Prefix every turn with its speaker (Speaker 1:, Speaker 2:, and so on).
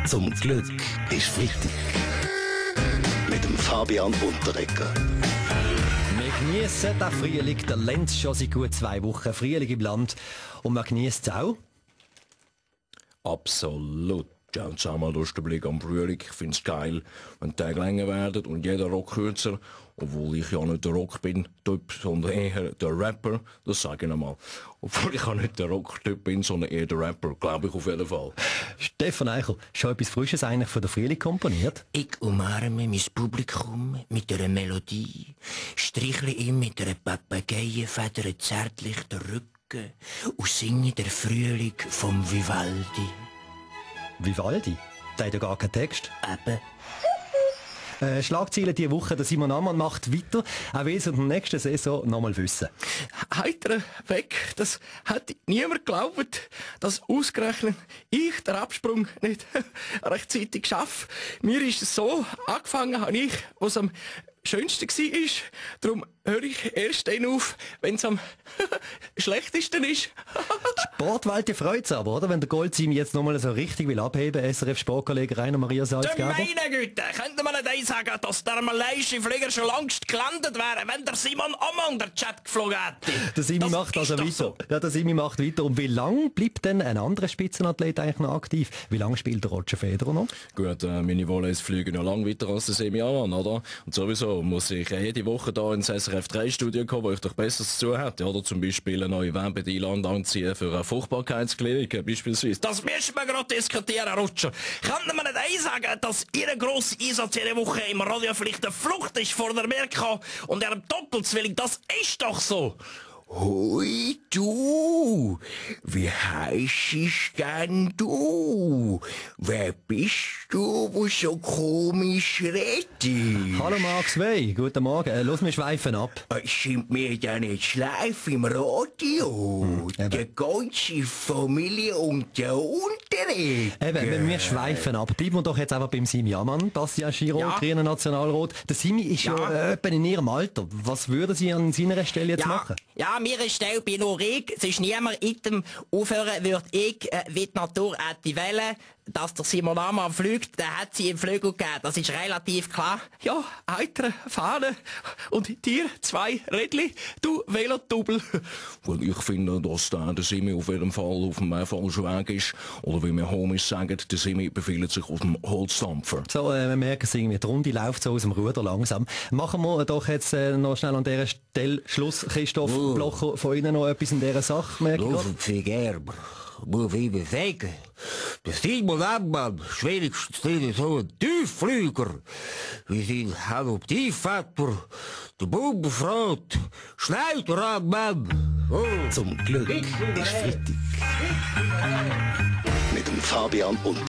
Speaker 1: Zum Glück ist Freitag. Mit dem Fabian Unterreger.
Speaker 2: Wir geniessen den Frühling, der Lenz schon seit gut 2 Wochen. Frühling im Land. Und man genießt es auch.
Speaker 3: Absolut. Ja, und schau mal, da ist der Blick am Frühling. Ich find's geil, wenn die Tage länger werden und jeder Rock kürzer. Obwohl ich ja nicht der Rock-Typ, sondern eher der Rapper. Das sage ich nochmal. Obwohl ich auch nicht der Rock-Typ bin, sondern eher der Rapper. Glaube ich auf jeden Fall.
Speaker 2: Stefan Eichel, schon etwas Frisches eigentlich von der Frühling komponiert?
Speaker 4: Ich umarme mein Publikum mit einer Melodie, streichle ihm mit einer Papageienfeder zärtlich den Rücken und singe der Frühling vom Vivaldi.
Speaker 2: Vivaldi? Der hat ja gar keinen Text.
Speaker 4: Eben.
Speaker 2: Schlagzeilen diese Woche, der Simon Ammann macht weiter. Er will es in der nächsten Saison nochmal wissen.
Speaker 5: Heiter weg, das hätte niemand geglaubt, dass ausgerechnet ich den Absprung nicht rechtzeitig schaffe. Mir ist es so, angefangen habe ich, was am schönsten war. Darum höre ich erst dann auf, wenn es am schlechtesten ist.
Speaker 2: Sportwelt freut es aber, oder? Wenn der Goldsimi jetzt nochmal so richtig will abheben, SRF-Sportkollege Rainer Maria Salzgeber.
Speaker 5: Meine Güte, könnte man nicht sagen, dass der malayische Flieger schon längst gelandet wäre, wenn der Simon Ammann der Chat geflogen hätte?
Speaker 2: Der Simi macht also weiter. So. Ja, der Simi macht weiter. Und wie lange bleibt denn ein anderer Spitzenathlet eigentlich noch aktiv? Wie lange spielt der Roger Federer noch?
Speaker 3: Gut, meine Volleys fliegen noch lang weiter als der Semi Ammann, oder? Und sowieso muss ich jede Woche da ins SRF 3 Studio kommen, wo ich doch Besseres zu hätte. Oder zum Beispiel eine neue Werbedeal anziehen für eine Fruchtbarkeitsklinik beispielsweise.
Speaker 5: Das müssen wir gerade diskutieren, Roger. Kann man nicht sagen, dass Ihr grosser Einsatz jede Woche im Radio vielleicht eine Flucht ist vor der Amerika und Ihrem Doppelzwilling? Das ist doch so.
Speaker 4: Hoi du, wie heisst denn du? Wer bist du, wo so komisch redet?
Speaker 2: Hallo Max Wey, guten Morgen. Los, wir schweifen ab.
Speaker 4: Sind wir ja nicht schleif im Radio? Die ganze Familie und der Unterricht.
Speaker 2: Eben, wir schweifen ab. Bleiben wir doch jetzt einfach beim Simi Ammann, Bastian Giro, Grüner Nationalrat. Der Simi ist ja etwa in Ihrem Alter. Was würden Sie an seiner Stelle jetzt machen?
Speaker 6: Ja, mir Stelle bin nur ich. Es ist niemand in dem Aufhören, würde ich, wie die Natur hätte wollen, dass der Simon Ammann fliegt, der hat sie im Flügel gegeben. Das ist relativ klar.
Speaker 5: Ja, heitere Fahne. Und dir 2 Rädli, du Velotubel.
Speaker 3: Weil ich finde, dass der Semi auf jeden Fall auf dem falschen Weg ist. Oder wie wir Homies sagen, der Semi befindet sich auf dem Holzdampfer.
Speaker 2: So, wir merken es irgendwie, die Runde läuft so aus dem Ruder langsam. Machen wir doch jetzt noch schnell an dieser Stelle Schluss. Christoph Blocher, von Ihnen noch etwas in dieser Sache, merke ich gerade.
Speaker 4: Viel Gerber, muss ich Ihnen sagen. Der Simon Ammann, schwierigstens so ein Tiefflüger, wie sein Adoptivvater, der Bundesrat, Schneider Ammann. Oh.
Speaker 1: Zum Glück ist Freitag. Mit dem Fabian Unterreger.